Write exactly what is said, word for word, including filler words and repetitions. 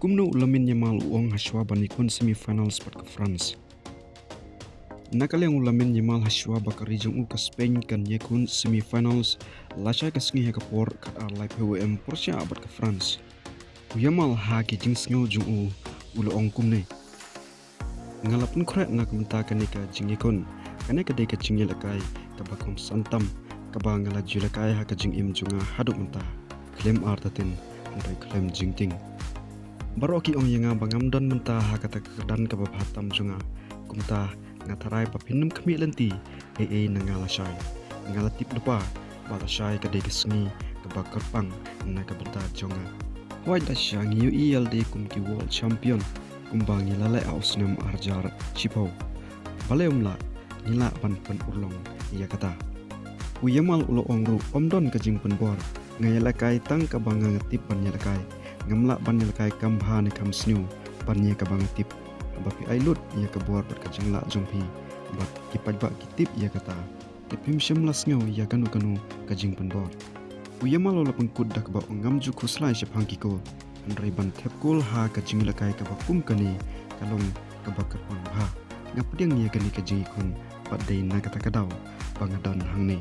Kumno u Lamine Yamal u ong hashwa ban ïakhun semi-finals bad ka France? Na ka liang u Lamine Yamal hashwa ba ka ri jong u ka Spain kan ïakhun semi-finals, lashai ka sngi ha ka por khatar laiphew A M pyrshah bad ka France. U Yamal ha ki jingsngew jong u, u la ong kumne: Nga la pynkhreh na ka bynta kane ka jingïakhun. Kane ka dei ka jingïalehkai kaba kham san tam kaba nga la ju ïalehkai ha ka jingim jong nga haduh mynta. Khlem artatien, hynrei khlem jingtieng. Baroh ki ong ïa nga ba ngam don mynta ha kata ka kyrdan kaba bha tam jong nga. Kumta nga tharai ba phin ym khmih lynti ei ei na nga lashai. Nga la tip lypa ba lashai ka dei ka sngi kaba kyrpang na ka bynta jong nga. Hooid, lashai ngi ïohi ïa lade kum ki world champion kumba ngi la leh ha u snem ar hajar shiphew. Balei ym lah, ngi lah ban pynurlong ïa kata. U Yamal u la ong ruh, ym don ka jingpynbor. Nga ïalehkai tang kaba nga tip ban ïalehkai. Ngam lah ban ïalehkai kham bha ne kham sniew ban ïa kaba nga tip. Haba phi ai lut ïa ka bor bad ka jinglah jong phi, bad ki paidbah ki tip ïa kata, te phim shym la sngew ïa kano kano ka jingpynbor. U Yamal u la pynkut da kaba ong, ngam ju khuslai shaphang ki kol, hynrei ban thep kol ha ka jingïalehkai kaba kum kane ka long kaba kyrpang bha. Nga pdiang ïa kane ka jingïakhun bad dei na kata ka daw ba nga don hangne.